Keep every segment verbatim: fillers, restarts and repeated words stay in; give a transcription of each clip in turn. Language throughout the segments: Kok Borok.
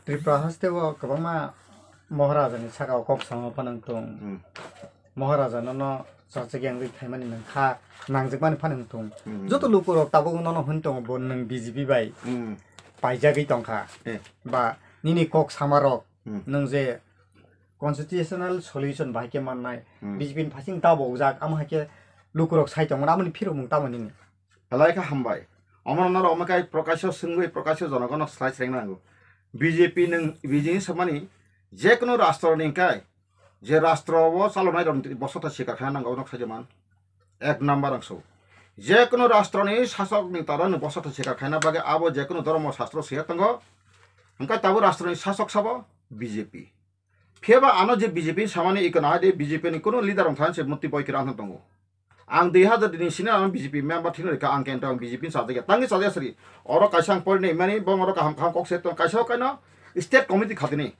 Tripura haste o kwbangma Maharaja ni saka o kok sama phano wng tong. Hmm. Maharaja no no chajak yang ri thaimani nang kha, nangjak mani phano wng tong. Hmm. Joto luku rok tabuk no no hwn tongo bo nwng B J P bai Hmm. paijagwi tong kha. Eh. Ba nini kok sama rok Hmm. nwng je constitutional solution bahai khe mannai, Hmm. B J P ni phasing tabok jak, amo hai khe luku rok sai tongmani, amoni phirok mung tamo nini? Belai khe hambai. Omo no norok omo kai Prakasho swngwi Prakasho jonogono slai sreng nango. B J P nwng B J P ni samani je kono rastro ni kai je rastro o chalonai rok ni bosota sikar kha nango nok sajaman. Ek number ang so. Je kono rastro ni sasok ni tara ni bosota sikar khaina bagwi abo je kono dhormo shastro siya tongo. Hwnkhe tabo rastro ni sasok sabo B J P. Phiya ba ano je B J P samani iko nahai de B J P ni kono leader rok thanse mutti boi kira antham tongo. Ang dui hazar ni sini ano B J P member thino rikha ang kento ang B J P ni sajagya. Tangni sajagya sari. Oro kaisa ang porinai mani bong oro kaham kaham kok se tong kaisa kaino state committee khatini.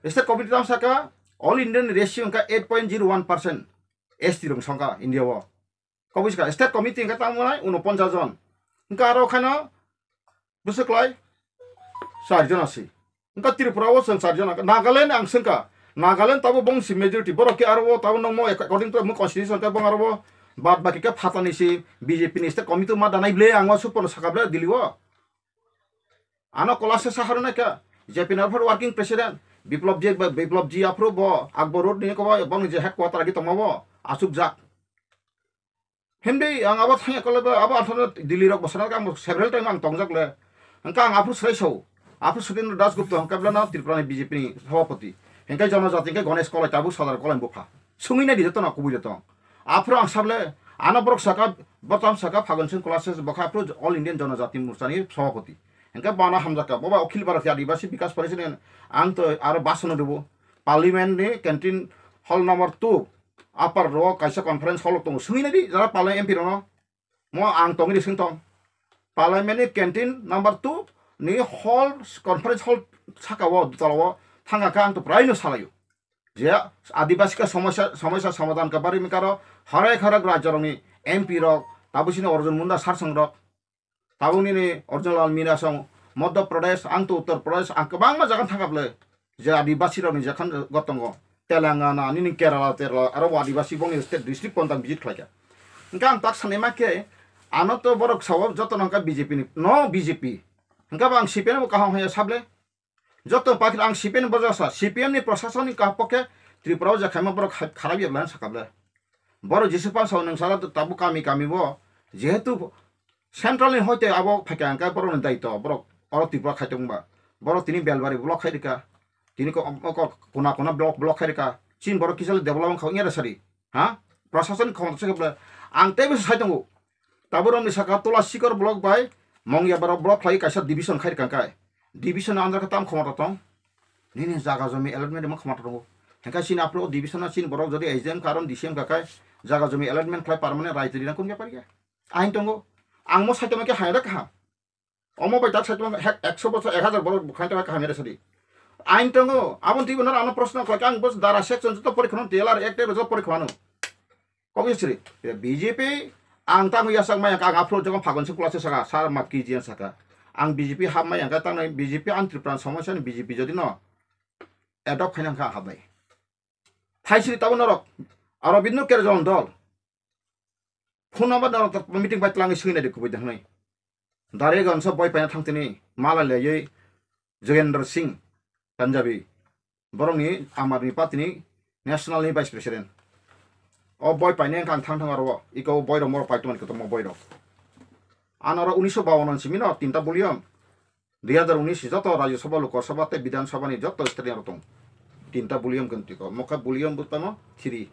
State committee tam saka all Indian ratio wngkha eight point zero one percent S T rok songkha India o. Kobui saka state committee wngkha tamo nai uno ponchas jon. Wngkha aro khaino bwswk lai char jon asi. Wngkha Tripura o chwng char jon. Nagaland ang swngkha. Nagaland tabo bongsi majority. Borok khe aro o tabo nokmo according to mo constitution khe bong aro o bad baki khe phatani si B J P ni state committee ma danai ble ang o supono saka ble Delhi o. Ano Kolasesa haruna khe J P Nagar working president Biplab ji, Biplab ji aphuru bo Akbar Road ni ko bo boni je headquarter agi tongma bo asuk jak. Himdi ang abo thangya kole bo abo anthano Delhi rok bosana ang several time ang tongjak le. Hingke ang aphuru srai sao. Aphuru Sudendra Das Gupta hingke belano Tripura ni B J P ni sabhapati. Hingke jonojati hingke Ganesh Kolai tabuk Sadar Kolai bupha. Sungwi nai di jotono kubui joto. Aphuru ang sable ano borok saka, botam saka Phagun Singh Kolasesa bokha aphuru All Indian Jonojati Morcha ni sabhapati. Hingke bana hamjaka boba Akhil Bharatiya Adivasi Bikas Parishad ni ang to aro basono dubu. Parliament ni canteen hall number two upper row kaisa conference hall tongo. Sungwi nai di jara Parliament M P rono. Mo ang tongwi sing tong. Parliament ni canteen number two ni hall, conference hall saka o dutala o thangka khe ang to prai no salaio. Je Adivasi ka somosya, somosya somadhan ka bari mikaro harek harek rajyo rokni M P rok, tabuk sini Arjun Munda sarsong rok, tabuk nini Arjun Lal Meena song Madhya Pradesh, ang to Uttar Pradesh, ang kwbangma jaga thangka bwle. Je Adivasi rokni jekhan go tongo, Telangana, nini Kerala, Terala, aro Adivasi bongni state district pontang visit khlaikha. Hingke ang tak sanai ma khe, ano to borok sao joto no hingka B J P ni, no B J P. Hingke bo ang C P M bo kaham haya sable. Joto party ang C P M ni bojak sa, C P M ni prosason ni kaham pokhe Tripura o je khaima borok kha-, kharap ya bwlai sakable. Borok Jisu pan sao nwng sala tabuk kami kami bo, jehetu Central ni hoite abo phaikha hingke borok ni daito, borok oro Tripura khai tongba. Borok tini Belbari block khai rika. Tini ko, ko, ko, kuna kuna block, block khai rika. Chin borok kisa le development kha wngya sari. Ha? Prosason khomota se kebla. Ang tei bisa sai tongo. Tabuk rok ni saka Tola Sikor block bai Mongya borok block khlai kaisa division khai rika kai. Division andar ka tam khomota tong. Nini jaga jomi allotment ma khomota tongo. Hingke chini aphuru division na chini borok jodi S D M karon D C M ka kai jaga jomi allotment khlai permanent raitri na kun bepar ya. Ain tongo. Ang mo sai tongma khe hai da kaham. Omo bai tak sai tongma hek ekso bochor ek hazar borok khai tongma kaham ya sadi. Ain tongo. Abon tibo nor ano proshno khlai ang bos dara section joto porikhono T L R ek tei joto porikhono. Kok sri B J P ang tamo yasak maya ka ang aphro jokon Phagun Singh Kolasesa saka sar map ki jiyan saka. Ang B J P hap maya ka tang B J P ang Tripura somosya ni B J P jodi no adopt khaina kha hapnai. Thaisri tabuk norok Arobindno Kerajal dol. Phone number norok meeting bai twlangwi swngwi naidi kubui de hwnwi. Direct ang sa boi paina thangtini mala leywi Jogendra Singh Punjabi. Borokni Aam Aadmi Party ni national ni vice president. O boi paina ang thang thang aro iko boi rok morok pai tongmani kotorma boi rok. Ano oro unisho bawan simi no tinta volume. Dui hazar unis joto Rajya Sabha, Lok Sabha tei Bidhan Sabha ni joto state ni aro tong. Tinta volume kan tiko. Mokha volume butano three,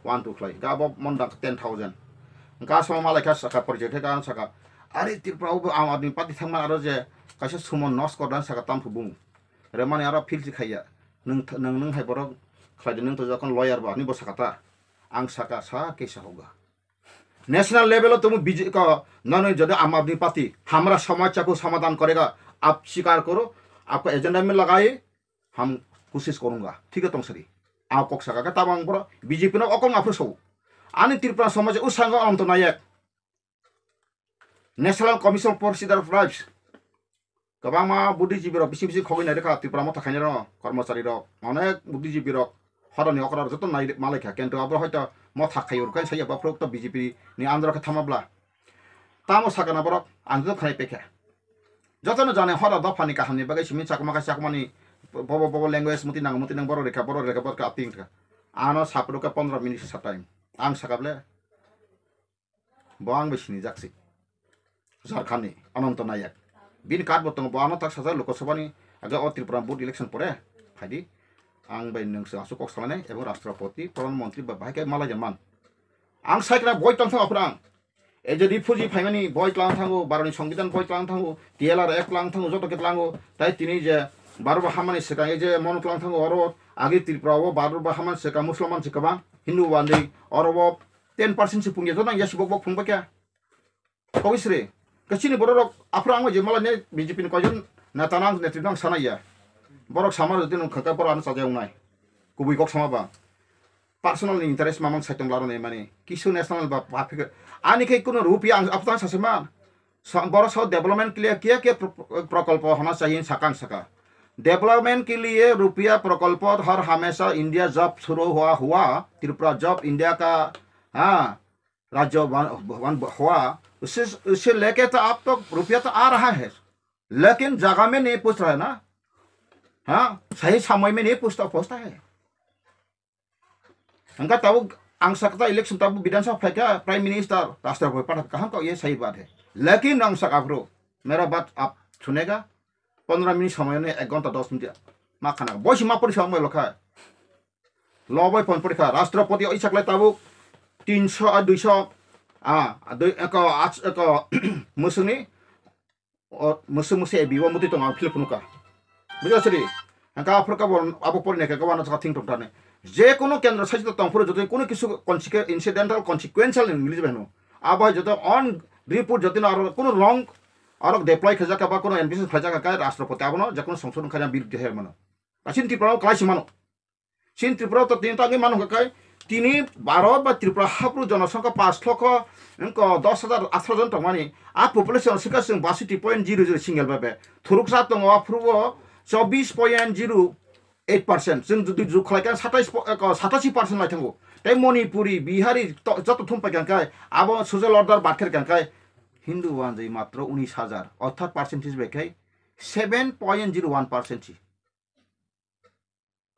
one, two khlai. Ga bo mondang ten thousand. Ga sama malai kha saka project khe ga saka. Ari Tripura o Aam Aadmi Party thangma aro je kaisa Suman Noskor dan saka tampu bung. Remani aro feel si khaiya. Nung, nung, nung hai borok khlai de nung to jokon lawyer ba ni bo saka ta. Ang saka sa ke sa hoga. National level o tumu B J P ko nono jodi Aam Aadmi Party hamra samasya ko samadhan karega, aap swikar karo, aapka agenda mein lagaye, hum koshish karunga, thik hai tong sari. Aap kok saka ka tabang boro B J P no okong aphru so. Ani Tripura samaj usango Ananta Nayak, National Commission for Citizenship Rights, Kwbangma buddhijibi rok bising bising khogwi nai rwkha Tripura motha khainai rok, kormochari rok, onek buddhijibi rok horoni okra rok joto nai malai kha, kintu abo hoito motha khai rwkha sai abo phwrwk to B J P ni andro khe thama bla. Tamo sakana borok ang joto khnai pekha. Jotono jani horo dophani kahamni bagwi simi chakma khe chakmani bobo bobo language muti nang muti nang borok rikha borok rikha borok aping rikha. Ano saphuru khe pondro minute sa time. Ang sakha ble bo ang bai sinijak si. Jharkhand ni Ananto Nayak. Bini card bo tongo bo ano tak sajak Lok Sabha ni age o Tripura board election pore phaidi. Ang bai nwng se aswk kok salanai ebong Rashtrapati, Pradhan Mantri ba bahai khe malai man. Ang saikra boi tongthang aphuru ang. Ei je refugee phaimani boi tlang thango, Bharoni Songbidan boi tlang thango, T L R Act tlang thango, joto khe tlango. Tai tini je Bharot bo hamani swkang ei je mono tlang thango, oro agi Tripura o Bharot bo hamani swkang Musulman se kwbang, Hindu wandi, oro bo ten percent se phungya, joto ang yasi bok bok phungbai kha. Kobisri, khe chini borok rok aphuru ang je malai ne B J P ni koijon neta nang netri nang sanaya. Borok samar jodi nung khaka borok ano chajak wngnai. Kubui kok sama ba. Personal ni interest mamang saitung laro ne mani kisu national ba paphik ani khe kuno rupiya ang apotang sase man. Sa- borok sao development ke liye kiya kiya pro- prokolpo hona chahiye sakang saka. Development ke liye rupiya prokolpo har hamesha India job shuru hua hua, Tripura job India ka ha rajya ban- ban hua, usse usse leke to aap to rupiya to aa raha hai, lekin jaga mein nahi puch raha hai na, ha sahi samay mein nahi puchta puchta hai. Hingke tabuk ang sakta election tabuk Bidhan Sabha phaikha, Prime Minister, Rashtrapati pathak kaham kok ye sahi baat hai. Lekin ang sak aphuru, mera baat aap sunega, pondro minute samay ne ek ghonta dos minute ma khana. Boisi ma pori samay lokha. Lobai phone pori kha. Rashtrapati oi saklai tabuk tinso a duiso a dui eko ach eko musuni o mwswk mwswk A B o mwtwi tongo ang philip phunukha. Bujo siri? Hingkhe aphuru khe bo abo porinai khe gabana thing tongthani. Je kono kendro sachito tongphuru jotoni kono kisu consequen- incidental consequential ni nini bai no. Abo hai joto on report jotoni aro kono wrong aro deploy khaijak ba kono ambition khaijak khe Rashtrapati abono je kono songsodon khaina bill deher mano. Achin Tripura o kalai si mano. Chini Tripura to tini tangwi mano hwnkha khe, tini Bharat ba Tripura hapru jonosongkha pash lokho wngkha dos hajar atharo jon tongmani. A population swkha chwng basuti point zero zero single babe. Thuruksa tongo aphuru o chobbish point zero eight percent. Chwng jodi jug khlai kha satais po- eko, satashi percent lai thango. Tei Manipuri, Bihari to- joto thum paikha khe abo social order batkher kha khe Hindu wanjwi matro unis hajar. Orthat percentage bai khe seven point zero one percent si.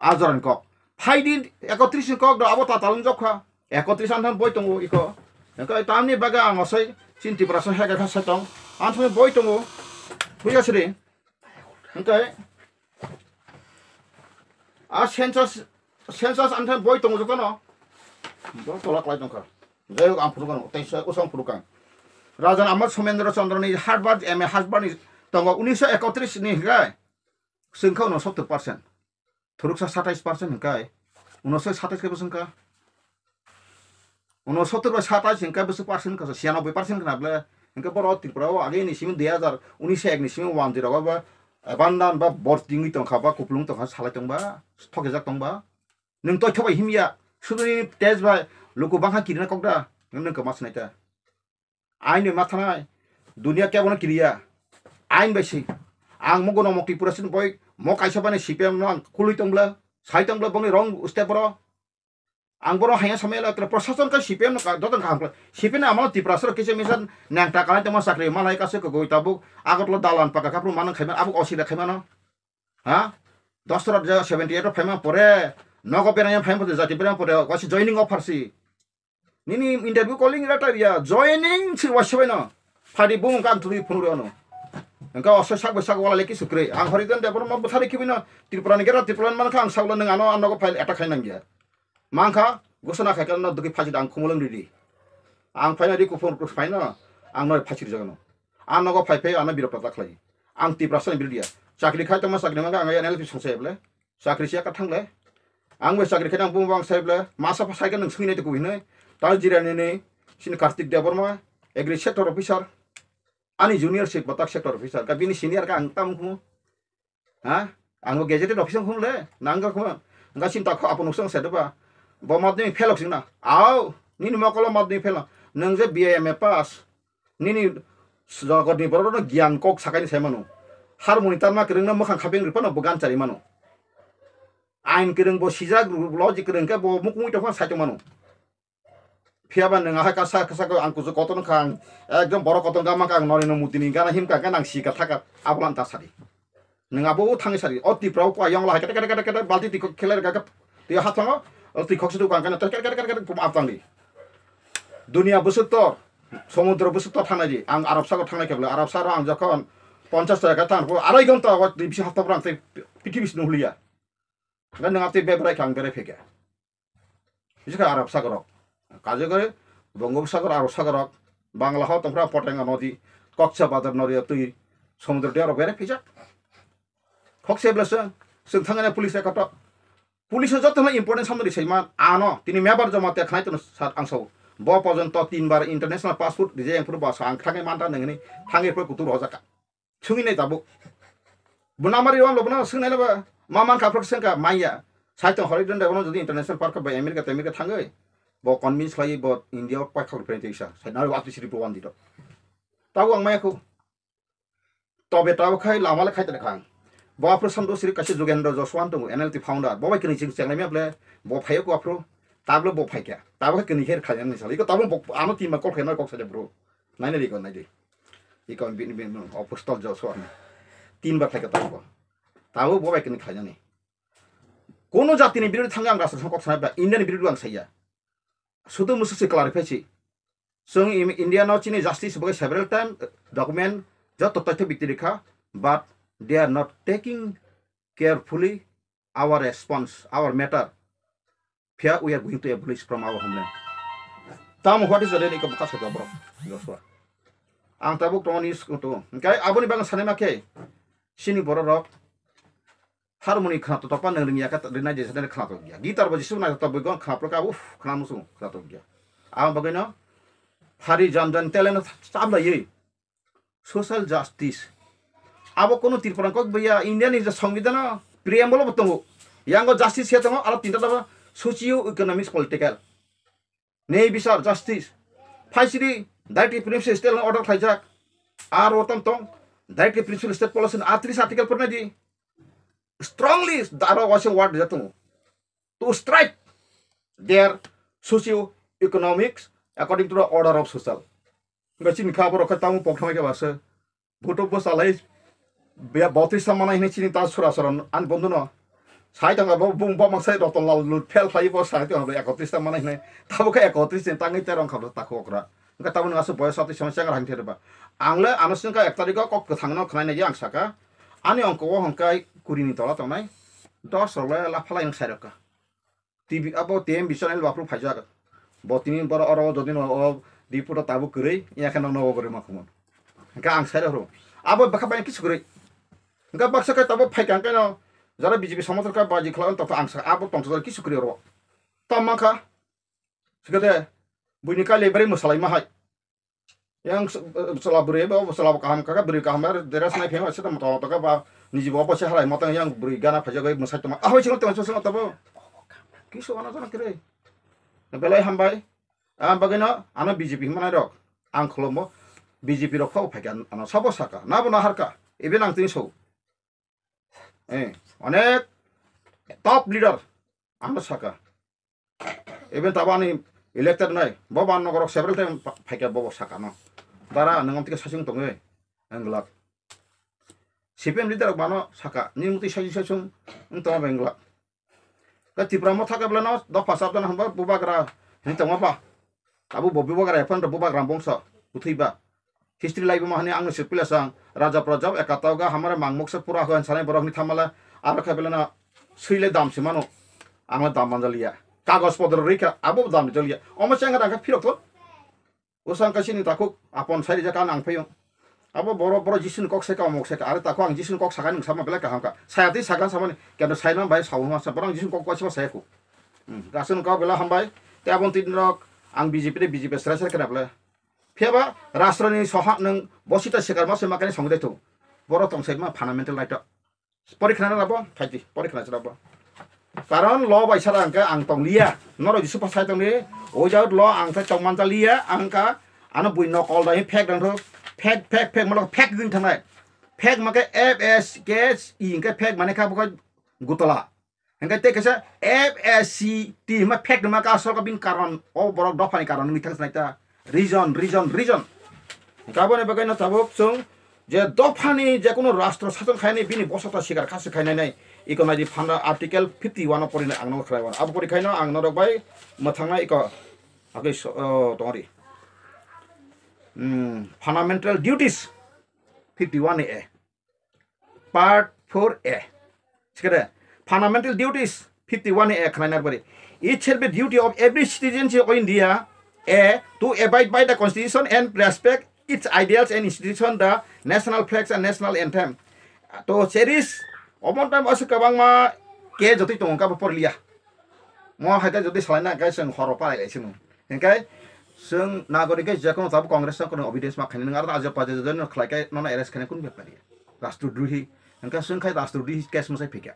A jorani kok. Phaidi ekotris ni kok do abo tatal wng jokha. Ekotris anthani boi tongo iko. Hingke tamni bagwi ang osai chini Tiprasa hega kha sai tong. Anthani boi tongo. Buya siri. Hingke a census, census anthani boi tongo jotono. Bo tola klai tongkha. Jai hok ang phunukha no. Tei sa usang phunukha. Rajan Amar Somendra Chandra ni Harvard, M A Harvard ni tongo unisho ekotris ni hingke. Chwng kha uno sottor percent. Thuruksa satais percent hingkai. Uno soi satais khe bwswng kha. Uno sottor bai satais hingkai bwswk percent kha, siyanoboi percent khna ble. Hingke borok Tripura o age ni simi dui hajar unis ek ni simi one zero ba ba abandon ba bor tingwi tongkha ba kupulung tongkha salai tongba thokjak tongba. Nwng toitho bai himya suduni tej bai luku bangkha kirina kokda nwng kama swnai ta. Ain bai ma thanai. Dunia kebono kiriya. Ain bai si. Ang mugo no mokti pura sin boi mo kaisa bani C P M no ang kului tong bla, sai tong bla bongni wrong step boro. Ang boro haya samaya la tra prosason ka C P M no ka dotong kaham kla. C P M amano Tiprasa kisa misa nang ta kanai tongma chakri malai kase kogoi tabuk Agartala dalan paka kapru manang khaima abuk osida khaimano. Ha? Dosra ja seventy eight o phaima pore nogo berang phaima pore jati berang pore wasi joining offer si. Nini interview calling letter ya joining si wasibai no. Phadi bung kang tuli phunuri ono. Engka oso sak bai sak wala leki sukre. Ang hori den debor mo bwthari kibi no Tripura ni gera Tripura man kha ang saklo nang ano ano phai attack khai nang ya. Mangkha gosona khai kan no duki phaji dang khumulung ridi. Ang phaina di kuphur kus phaina ang no phachi jagano. Ang nogo phai phai ano birok ta khlai. Ang Tiprasa ni birdi ya. Chakri khai tongma chakri mangkha ang N L P song sai ble. Chakri siya kathang le. Ang bai chakri khai ang bung bang sai ble. Masa pha sai kan nang sui nai te kubi nai. Ta jira ni ni. Sini Kartik Debbarma. Agri sector officer. Ani junior si batak sector officer. Ka bini senior ka ang tam khu. Ha? Ang bo gazetted officer khum le. Nang ga khum. Nga sinta kho apo nusang sai ba. Bo madhyamik fail ok sing na. Au. Nini mokolo madhyamik fail. Nang je B A M A pass. Nini jogotni borokno giyan kok sakaini sai mano. Harmoni tanma kwrwngno mwkhang khapeng rwphano bo gan chari mano. Ain kwrwng bo sijak, logic kwrwng khe bo mukungwi tongphano sai tongmano. Phiyaba nwng ahai kasa kasa ko ang kuchuk kotor wngkha, ang ekdom borok kotor wngkha, mankha ang Narendra Modi ni gana himkha, gana ang sika thaka, abo lang ta sadi. Nwng abo o thangwi sadi, o Tripura o kua yong lahai kete kete kete kete balti twi kok khelai rwkha, twi hathlango, o twi khoksa twi kang kete kete kete kete kete kum aptang di. Dunia bwswk tor, somudro bwswk tor thangnai di, ang Arab sago thangnai khe bwle, Arab sagro ang jokhon ponchash taka thang, arai ghonta o twi bisi hapta phrang tei prithibi sino huliya. Nwng abtwi bebrai kha ang berai phekha. Bisi kha Arab sagorok. Kajagari, Bongop sagor, Arab sagorok, Bangla hao tongphra Poteng nodi, Koksa Bazar nodi twi, somudro diarok bere phijak. Khok se blesa, sing thangani police ekoto. Police joto na important samno risai man, ano, tini mebar joma te khnai tono sat ang sao. Bo pojonto tin bar international passport rijai ang phuru ba sa ang khangai manta nengni, thangai phuru kutur hojaka. Sungwi nai tabuk. Bo namari wan lo bono sung nai ba. Ma man ka phok sengka maya. Sai tong hori don da bono jodi international park ba America te America thangwi. Bo convince khlai bo India o pai khok phai tisa. Sai nari wati siri bo wan dito. Tabuk ang maya khu. Tobe tabuk khai lama le khai tene khang. Bo aphro samdo siri kaisa Jugendra Joswan tongo N L T founder. Bo bai kini ching chenglai mya ble. Bo phayo ko aphro. Tablo bo phaikya. Tabuk kini kher khayan ni sali. Ko tabuk bo ano tin ma kol khayan kok sa de bro. Nai nai ko nai de. Iko bini bini apostol Joshua ni tin bar khlai ka tabuk. Tabuk bo bai kini khlai nani. Kono jati ni birodhi thangwi ang rasa kok sanai ba India ni birodhi ang saya. Sudu musu se clarify si. Sung India no chini justice bagwi several time document joto totho bikti rikha, but they are not taking carefully our response, our matter. Phiya we are going to abolish from our homeland. Tamo what is the real iko bwkha sokya borok Joshua. Ang tabuk tongo ni sku to. Hingkai aboni bagwi sanai ma khe sini borok rok harmoni khna to topan nang ringya ka rinai je sanai khna to gya. Guitar bo jisu nai to bwgon khna pro ka uf khna musu khna to gya. Ang bagwi no hari jan jan talent chap lai. Social justice. Abo kono Tripura kok baiya India ni je songbidano preamble bo tongo. Yango justice ya tongo, aro tinta daba socio economics political. Nei bisar justice. Phaisiri directive principal state order khlaijak. Aro tam tong directive principal state policy ni atris article pornai di. Strongly aro waisa word jatung. To strike their socio economics according to the order of social. Hingke chini kha borok khe tamo pok thangma khe basa. Buthup bwsalai bia botris ta manai hinui chini ta sura sura ani bondhu no. Sai tong abo bung bok maksai Roton Lal lut fail khlai bo sai tong abo ekotris ta manai hinui. Tabo khe ekotris ni tangwi terong kha takhuk okra. Hingke tabo nwng aswk boyos atwi sama chengra hingke ba. Ang le ano sengkha ek tarikh o kok kwthang no khwnai nai ang saka. Ani ongko o hingke kuri ni tola tongnai. Dos rok le laphalai ang sai rok kha. T V abo T M Vision el bapru phaijak. Bo tini boro oro jodi no o report o tabuk kwrwi, ya khe nokno o bwrwi ma khumon. Hingke ang sai rw. Abo bwkha bai kisu kwrwi. Hingke baksa khe tabuk phai kang khe no jara B J P somothor kha baji khlai on tokto ang sa abo tongsa jara kisu kwrwi oro. Tam mankha. Sikade buini kali bari mwsalai ma hai. Yang s-, eh, chwla bwrwi bo, chwla bo kaham kha, bwrwi kaham, dress nai phiyama, sita moto moto kha ba, niji bo, bo se halai moto yang bwrwi gana phaijak bai mwsai tongma. Ahoi chwng tongma chwng tabo. Kisu ano jana kire. Belai hambai. Am bagwi no, ano B J P himnai rok. Ang khulumbo, B J P rok kho phaikha, ano sabo saka. Na bo na harka. Ibe nang tini so. Eh, onek top leader. Ano saka. Even tabo ani elected nai, bo ban nogorok several time pa-, phaikha bobo saka no. Dara, nwng amtike sasing tongwi, ang glak. C P M leader rok bano saka, ni mutwi sasing sasing, wng tongma beng glak. Ka Tripura motha khe belai no, dopha sabjana hwnba, bubagra, hwnwi tongma ba. Abo bo bubagra, ephano bubagra bongso, kuthwi ba. History laibo ma hwnwi ang se pila sang, raja prajab ekatauga hamare mangmokse pura hwn sanai borok ni thamala, aro khe belai no swi le dam se mano, ang le dam manjaliya. Kagoj podro rikha, abo dam jaliya. Omo se ang rang khe phirok thon. Usang kaisa ni takhuk apon sai rijak ang phaiyung. Abo boro, boro Jisu ni kok se ka, omok se ka, are takhuk ang Jisu ni kok sakani wng sama belai kaham kha. Saya twi sakha samani, kendo sai no bai saung ma sa, borok Jisu ni kok kwasi ma saya khu. Hmm, Jisu ni kok belai hambai. Te abo twi rok ang B J P de B J P serai serai kena belai. Phiya ba rastro ni soha nwng bosita sikar ma se makani song de thung. Boro tong sai ma fundamental right to. Pori khna na bo, phaidi, pori khna chwla bo. Karon lo bai sara ang khe ang tong liya. Noro Jisu pa sai tong li. O jaut lo ang khe tong man ta liya, ang ka ano bui nokol dai phek dang tho. Phek, phek, phek, malo phek din thangnai. Fake ma khe F S K E hwnkhe fake mane kha bo khe gutala. Hwnkhe tei kaisa F S C T hwnma fake numa kha asol khe bini karon, o borok dophani karon wngwi thang sinai ta. Reason, reason, reason. Hwnkhe aboni bagwi no tabuk chwng je dophani je kuno rastro sason khainai bini bosota sikar khasi khainai nai. Iko naidi phanda article fifty one o porinai ang no khlai wano. Abo pori khaino ang norok bai mwthangnai iko agwi so-, o, tongori. Hmm, fundamental duties fifty one A. Part four A. Sikere, fundamental duties fifty one A khwlaina bari. It shall be duty of every citizen of India, A, to abide by the constitution and respect its ideals and institution, the national flags and national anthem. To cherish, omon time asa kabangma ke jotoi tongo kabo porliya. Mo hai khe jodi salaina khe chwng horo parai lai sino. Hingkhe chwng nagorik khe jekono tabuk Congress no kono obedience ma khainai nang aro ajo pajo jodi no khlai khe nono arrest khainai kun bepari. Rastrodrohi. Hingkhe chwng khai rastrodrohi case mwsai phikha.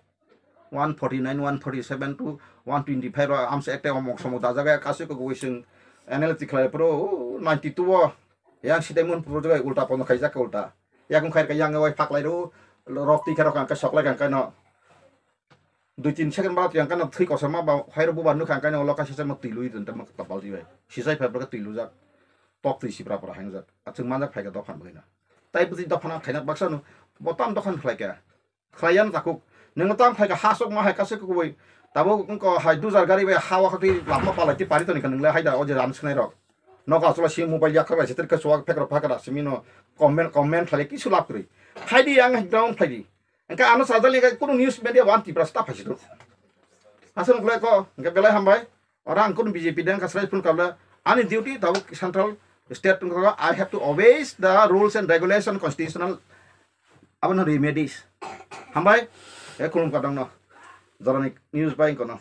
One forty nine, one forty seven to one twenty five ro amsa ekta omok somok dajaga kasu ko goi chwng analysis khlai pro ninety two o yang sitai mun pro jaga ulta pono khaijak ulta. Yakung khair ka yang wai phaklai ro rok tikha rok ang khe soklai kang khe no. Dui tin second bala twi ang kano thwi kosorma ba khairo bubar nukha ang kano ulo kaisa chama twi lui tong tamo kapal twi bai. Sisai phai bwrwkhe twi lujak. Tok twi sipra pora hangjak. Achung manjak phaikha dophan bwkhwino. Tai bwtwi dophano khaina baksa no bo tam dophan khlaikha. Khlaiyan takuk. Nwng tam khlaikha ha sok ma hai kaisa kubui. Tabuk wngkha hai dujar gari bai ha wa khatwi lama palai twi pari toni kha nwngle haida o je ram swnai rok. Nogo achukla si mobile yak kha bai se ter khe chuwak phek rok phak rok simi no comment comment khlai kisu lab kwrwi. Phaidi ang ground phaidi. Hingke ano sajak ni kunu news media wan Tripura sta phaisito. Asal nukle ko, hingke belai hambai. Ora ang kunu B J P deng kasrai phun kabla. Ani duty tabuk central state tungkha, I have to obey the rules and regulation constitutional. Abono remedies. Hambai. E khulum kadang no. Jorani news bai kono.